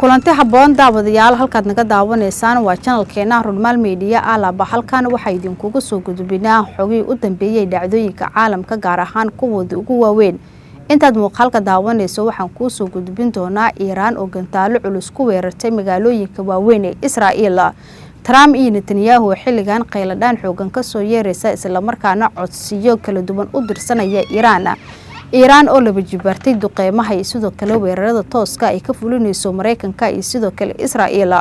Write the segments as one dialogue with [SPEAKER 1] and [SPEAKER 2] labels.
[SPEAKER 1] Kulanti habboon, daawadayaal. Halkaad naga daawanaysaan waa channelkeena Runmaal Media. Alaaba halkan waxaa idinkuga soo gudbinaa xogihii u dambeeyey dhacdooyinka caalamka, gaar ahaan kuwooda ugu waaweyn. Intaad muuqaalka daawanayso waxaan kuusoo gudbin doonaa Iiraan oo gantaalo culus ku weerartay magaalooyinka waaweyn ee Israa'iil, Trump iyo Netanyahu xilligan qayladhaan xoogan kasoo yeeraysa, islamarkaana codsiyo kala duwan u dirsanaya Iiraan, Iiraan oo laba jibaartay duqeymaha iyo sidoo kale weerarada tooska ay ka fulinayso Mareykanka iyo sidoo kale Israa'iil.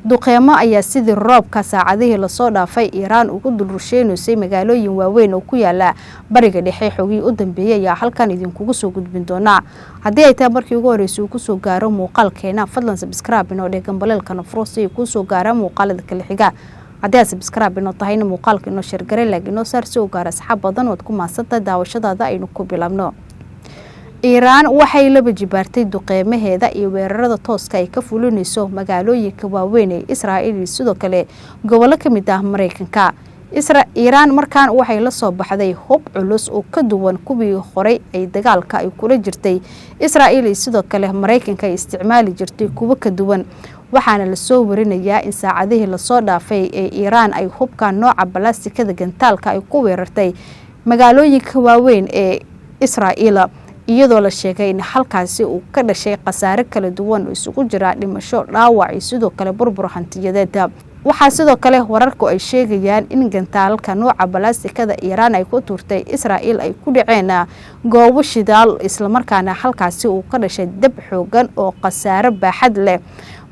[SPEAKER 1] Duqeymo ayaa sidii roobka saacadihii lasoo dhaafay Iiraan ugu dul rusheynaysay magaalooyin waaweyn oo ku yaala Bariga Dhexe. Xogihii u dambeeyey ayaa halkan idinkugu soo gudbin doonaa. Haddii ay tahay markii ugu horreysay uu kusoo gaaro muuqaalkeena, fadlan subscribe inoo dheh, gambaleelkana furo si ay kuusoo gaaraan muuqaalada kala xiga. Haddii aad subscribe inoo tahayna, muuqaalka inoo share garee, like inoo saar si uu gaaro asxaab badan. Waad ku mahadsantahay daawashadaada. Aynu ku bilaabno. Iiraan waxay laba jibaartay duqeymaheeda iyo weerarada tooska ay ka fulinayso magaalooyinka waaweyn ee Israa'iil iyo sidoo kale gobollo ka mid ah Mareykanka. Iiraan markaan waxay la soo baxday hub culus oo ka duwan kuwii horey ay dagaalka ay kula jirtay Israa'iil iyo sidoo kale Mareykanka ay isticmaali jirtay, kuwo ka duwan. Waxaana lasoo warinayaa in saacadihii lasoo dhaafay ee Iiraan ay hubka nooca balastikada gantaalka ay ku weerartay magaalooyinka waaweyn ee Israa'iil, iyadoo la sheegay in halkaasi uu ka dhashay khasaare kala duwan oo isugu jira dhimasho, dhaawac iyo sidoo kale burbur hantiyadeed. Waxaa sidoo kale wararku ay sheegayaan in gantaalka nooca balastikada Iiraan ay ku tuurtay Israa'iil ay ku dhaceen goobo shidaal, islamarkaana halkaasi uu ka dhashay dab xoogan oo khasaare baaxad leh.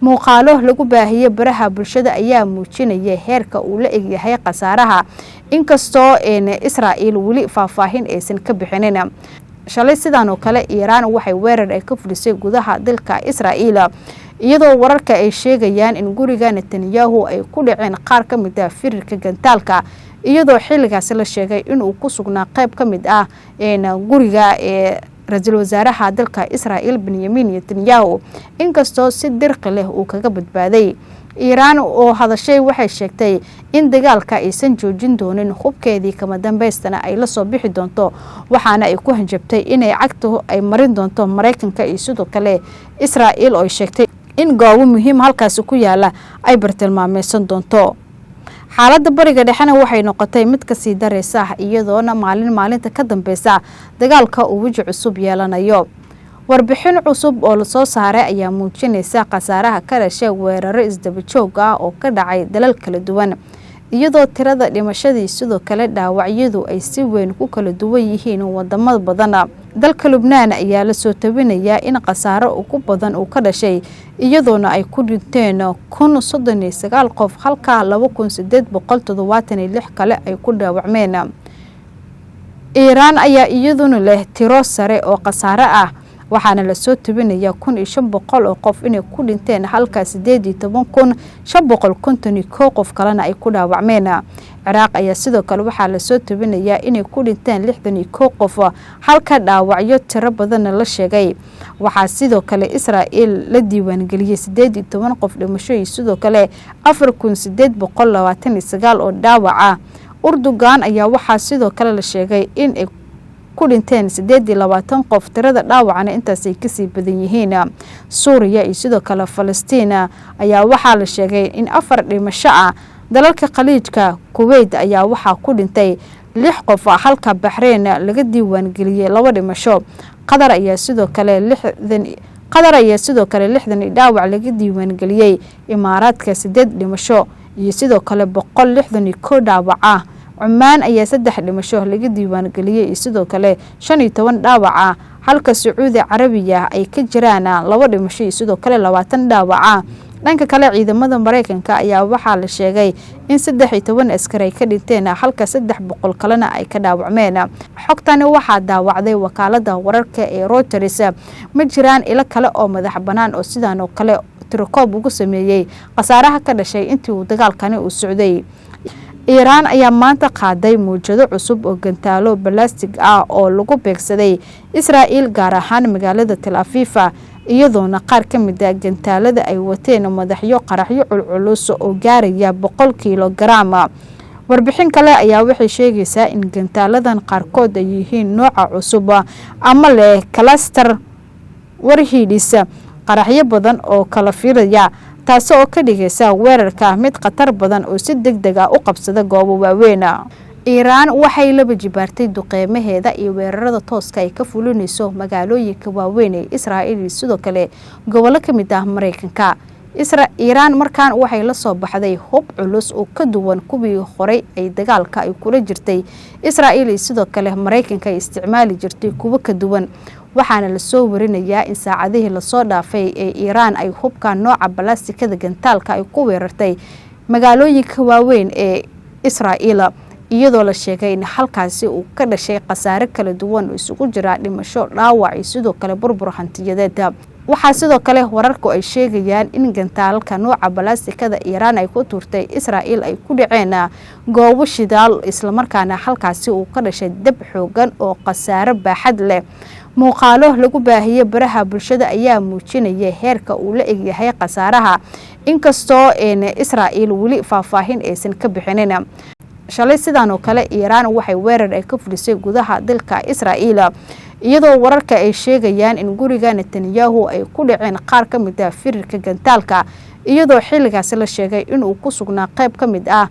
[SPEAKER 1] Muuqaalo lagu baahiyey baraha bulshada ayaa muujinaya heerka uu la egyahay khasaaraha, inkastoo Israa'iil weli faahfaahin aysan ka bixinin. Shalay sidaan oo kale Iiraan waxay weerar ay ka fulisay gudaha dalka Israa'iil, iyadoo wararka ay sheegayaan in guriga Netanyahu ay ku dhaceen qaar ka mid ah firirka gantaalka, iyadoo xilligaasi la sheegay inuu ku sugnaa qayb ka mid ah guriga ee ra-iisul wasaaraha dalka Israa'iil Benyamin Netanyahu, inkastoo si dirqi leh uu kaga badbaaday. Iiraan oo hadashay waxay sheegtay in dagaalka aysan joojin doonin, hubkeedii kama dambaystana ay lasoo bixi doonto, waxaana ay ku hanjabtay inay cagta ay marin doonto Mareykanka iyo sidoo kale Israa'iil, oo ay sheegtay in goobo muhiim halkaasi ku yaala ay bartilmaameysan doonto. Xaaladda Bariga Dhexena waxay noqotay mid kasii dareysa, iyadoona maalin maalinta ka dambeysa dagaalka uu weji cusub yeelanayo. Warbixin cusub oo lasoo saaray ayaa muujinaysa khasaaraha ka dhashay weeraro isdaba joog ah oo ka dhacay dalal kala duwan, iyadoo tirada dhimashadii sidoo kale dhaawacyadu ay si weyn ku kala duwan yihiin wadamo badan. Dalka Lubnaan ayaa lasoo tabinayaa in khasaaro ugu badan uu ka dhashay, iyadoona ay ku dhinteen 1039 qof, halka 2876 kale ay ku dhaawacmeen. Iiraan ayaa iyaduna leh tiro sare oo khasaare ah, waxaana lasoo tabinayaa 1500 oo qof inay ku dhinteen, halka 18,551 qof kalena ay ku dhaawacmeen. Ciraaq ayaa sidoo kale waxaa lasoo tabinayaa inay ku dhinteen 61 qof, halka dhaawacyo tiro badanna la sheegay. Waxaa sidoo kale Israa'iil la diiwaangeliyey 18 qof dhimasho iyo sidoo kale 4829 oo dhaawac ah. Urdugan ayaa waxaa sidoo kale la sheegay in ay ku dhinteen 28 qof, tirada dhaawacna intaasay kasii badan yihiin. Suuriya iyo sidoo kale Falastiin ayaa waxaa la sheegay in 4 dhimasho ah. Dalalka Khaliijka, Kuweyt ayaa waxaa ku dhintay 6 qof, halka Baxreyn laga diiwaangeliyey 2 dhimasho. Qatar ayaa sidoo kale 60 dhaawac laga diiwaangeliyey. Imaaraadka 8 dhimasho iyo sidoo kale 161 dhaawac ah. Cumaan ayaa 3 dhimasho laga diiwaangeliyey iyo sidoo kale 15 dhaawac ah, halka Sacuudi Carabiya ay ka jiraan 2 dhimasho iyo sidoo kale 20 dhaawac ah. Dhanka kale, ciidamada Mareykanka ayaa waxaa la sheegay in 13 askari ay ka dhinteen, halka 300 kalena ay ka dhaawacmeen. Xogtani waxaa daawacday wakaalada wararka ee Reuters. Ma jiraan ilo kale oo madax bannaan oo sidaan oo kale tirokoob ugu sameeyey khasaaraha ka dhashay intii uu dagaalkani uu socday. Iiraan ayaa maanta qaaday muujado cusub oo gantaalo balastig ah oo lagu beegsaday Israa'iil, gaar ahaan magaalada Tel Aviv, iyadoona qaar ka mid ah gantaalada ay wateen madaxyo qaraxyo culculus oo gaaraya 100 kiilogaraam. Warbixin kale ayaa waxay sheegaysaa in gantaaladan qaarkood ay yihiin nooca cusub ama leh cluster warheads. Qaraxyo badan oo kala fiiraya, taasi oo ka dhigaysa weerarka mid khatar badan oo si deg deg ah u qabsada goobo waaweyn. Iiraan waxay laba jibaartay duqeymaheeda iyo weerarada tooska ay ka fulinayso magaalooyinka waaweyn ee Israa'iil iyo sidoo kale gobollo ka mid ah Maraykanka. Iiraan markaan waxay la soo baxday hub culus oo ka duwan kuwii horey ay dagaalka ay kula jirtay Israa'iil iyo sidoo kale Maraykanka ay isticmaali jirtay kuwo ka duwan. Waxaana lasoo warinayaa in saacadihii lasoo dhaafay ee Iiraan ay hubka nooca balastikada gantaalka ay ku weerartay magaalooyinka waaweyn ee Israa'iil, iyadoo la sheegay in halkaasi uu ka dhashay khasaare kala duwan oo isugu jira dhimasho, dhaawac iyo sidoo kale burbur hantiyadeed. Waxaa sidoo kale wararku ay sheegayaan in gantaalka nooca balastikada Iiraan ay ku tuurtay Israa'iil ay ku dhaceen goobo shidaal, islamarkaana halkaasi uu ka dhashay dab xoogan oo khasaare baaxad leh. Muuqaalo lagu baahiyey baraha bulshada ayaa muujinaya heerka uu la egyahay khasaaraha, inkastoo Israa'iil weli faahfaahin aysan ka bixinin. Shalay sidaan oo kale Iiraan waxay weerar ay ka fulisay gudaha dalka Israa'iil, iyadoo wararka ay sheegayaan in guriga Netanyahu ay ku dhaceen qaar ka mid ah firirka gantaalka, iyadoo xilligaasi la sheegay inuu ku sugnaa qayb ka mid ah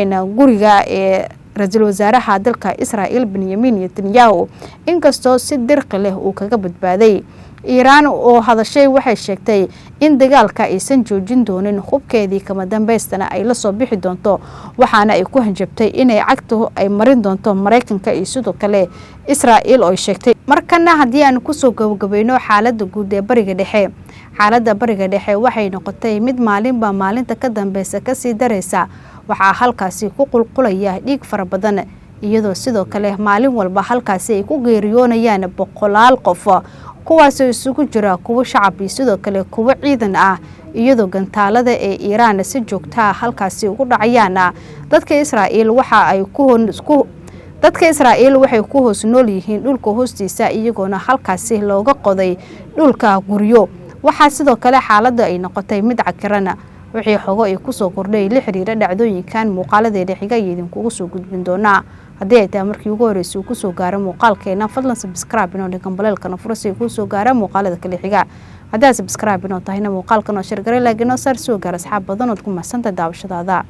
[SPEAKER 1] guriga ee ra-iisul wasaaraha dalka Israa'iil Benyamin Netanyahu, inkastoo si dirqi leh uu kaga badbaaday. Iiraan oo hadashay waxay sheegtay in dagaalka aysan joojin doonin, hubkeedii kama dambaystana ay la soo bixi doonto, waxaana ay ku hanjabtay inay cagta ay marin doonto Maraykanka iyo sidoo kale Israa'iil oo ay sheegtay. Markana haddii aan kusoo gabagabayno xaaladda guud ee Bariga Dhexe, xaaladda Bariga Dhexe waxay noqotay mid maalinba maalinta ka dambeysa kasii daraysa. Waxaa halkaasi ku qulqulaya dhiig fara badan, iyadoo sidoo kale maalin walba halkaasi ay ku geeriyoonayaan boqolaal qof, kuwaasoo isugu jira kuwo shacab iyo sidoo kale kuwo ciidan ah, iyadoo gantaalada ee Iiraan si joogtaa halkaasi ugu dhacayaan. Dadka Israa'iil waxay ku hoos nool yihiin dhulka hoostiisa, iyagoona halkaasi looga qoday dhulka guryo. Waxaa sidoo kale xaaladda ay noqotay mid cakirana. Wixii xogo ay kusoo kordhay la xiriira dhacdooyinkan muuqaaladeeda xiga iyo idinkugu soo gudbin doonaa. Haddii ay tahay markii ugu horreysay uu kusoo gaaro muuqaalkeena, fadlan subscribe inoo dhigan baleelkana furo si ay kuu soo gaaraan muuqaalada kale xiga. Haddii aad subscribe inoo tahayna, muuqaalkan oo share garay, laakiin oo saar soo gaar asxaab badan. Ood ku mahadsantahay daawashadaada.